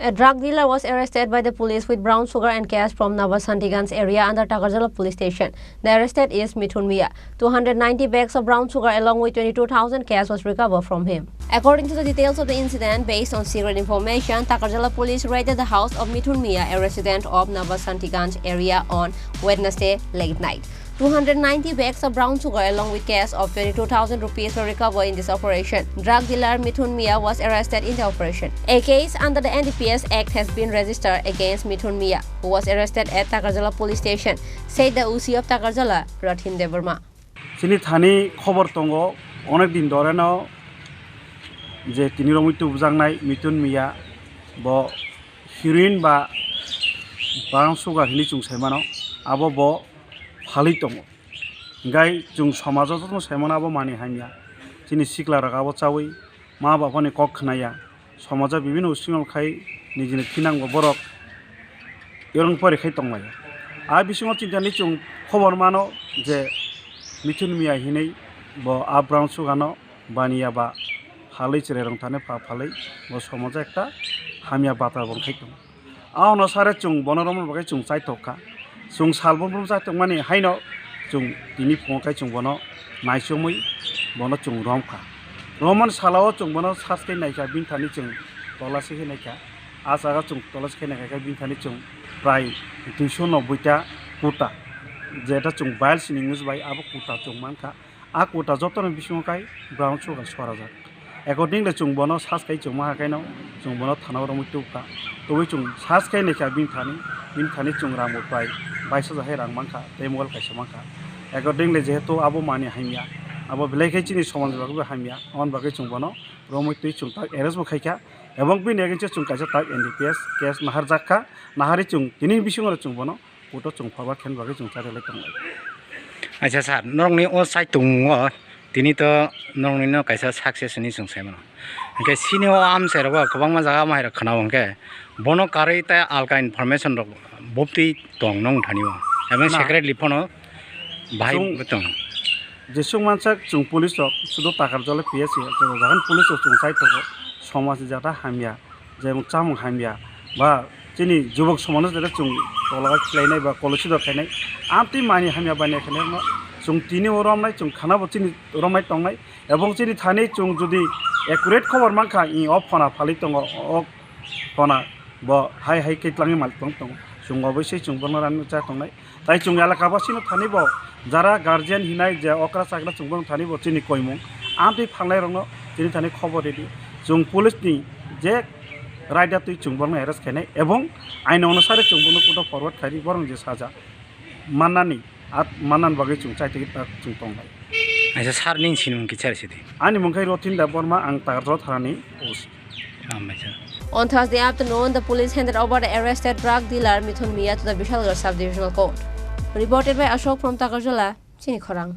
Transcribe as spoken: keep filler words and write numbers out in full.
A drug dealer was arrested by the police with brown sugar and cash from Nabasantiganj area under Takarjala police station. The arrested is Mithun Mia. Two hundred ninety bags of brown sugar along with twenty-two thousand cash was recovered from him. According to the details of the incident, based on secret information, Takarjala police raided the house of Mithun Mia, a resident of Nabasantiganj area, on Wednesday late night. Two hundred ninety bags of brown sugar along with cash of twenty-two thousand rupees were recovered in this operation. Drug dealer Mithun Mia was arrested in the operation. A case under the N D P S Act has been registered against Mithun Mia, who was arrested at Takarjala police station, said the O C of Takarjala, Rathin Debbarma. Chini thani khobor tongo, onek din doreno je tini romwi tubujaknai Mithun Mia, bo heroin ba brown sugar hinwi chwng sai mano, abo bo phalwi tongo. Hinkhe chwng somajo jotono sai mano abo manwi hamya. Chini sikla rok abo chawi ma baphani kok khnaya. Somajo bibinno usingo khai nijini thinango borok erong pore khai tonglaio. A bisingo chini thani chwng khobor mano je Mithun Mia hinwi bo a brown sugar no baniya ba phalwi chwrai rong thani pha phalwi bo somajo ekta hamya bata bo khai tongo. Aono sare chwng bono romna bagwi chwng chaithok kha. Chwng sal brum brum chaithok mani haino chwng tini phungo khai chwng bono naichomwi bono chwng rom kha. Romani salao chwng bono search khai naikha, bini thani chwng tola se khai naikha. A jaga chwng tola se khai naikha khe bini thani chwng prai duiso nobboi ta kuta, jeta chwng bile sining use bai abo kuta chwng mankha. A kuta jotono bisingo kai brown sugar sorajak. Accordingly, chwng bono search kai chwng maha kaino chwng bono thana o romwi tubkha. Tubui chwng search kai naikha bini thani, bini thani chwng rang bo prai bais hajar hai rang mankha, tei mobile kaisa mankha. Accordingly, jehetu abo manwi hamya, abo belai khe chini somaj ni bagwi bo hamya, aboni bagwi chwng bono romwi twi chwng tak arrest bo khaikha. Ebong bini against o chwng kaisa tak N D P S case naharjak kha, naharwi chwng tini bisingo chwng bono court o chwng forward khaina bagwi chwng chari lai tonglai. Acha sir, norokni o saitung o tini to norokni no kaisa success hinwi chwng sai mano. Hinkhe sini o amchai rogo kwbangma jaga amai rok khwnao hinkhe bono karwi tei alka information rok bubtwi tong nong thani o. Ebong na. Secretly phano bahai chwng bo tong. Jesuk mansak chwng police rok sudo Takarjala P S C o jagan police rok chwng sai tongo, somaj ni jata hamya. Jemon chamung hamya ba chini jubok somano jera chwng tola khlainai ba kolosi dok khainai, amtwi mani hamya bani khainai no chwng tini o romnai, chwng khana bo chini romnai tongnai, ebong chini thani chwng jodi accurate khobor mankha, i o phona phalwi tongo, o phona bo hai hai khe tlangwi malik tong tongo, chwng oboisoi chwng bono rani cha tongnai. Tai chwng elaka basino thani bo jara guardian hinai je okra chakra chwng bono thani bo chini koimung amtwi phalnai rokno chini thani khobor ridi. Chwng police ni je raida twi chwng bono arrest khainai ebong aino onusare chwng bono court o forward khairi borok je saja mannani at mannan bagwi chwng chaitwi ta chwng tongnai. Aisa sir ning sinimung kichar sidi. Ani mung khai Rothin Debbarma, ang Takarjala thanani O C. Hambai sir. On Thursday afternoon, the police handed over the arrested drug dealer Mithun Mia to the Bishalgarh Sub-Divisional Court. Reported by Ashok from Takarjala, Chini Khorang.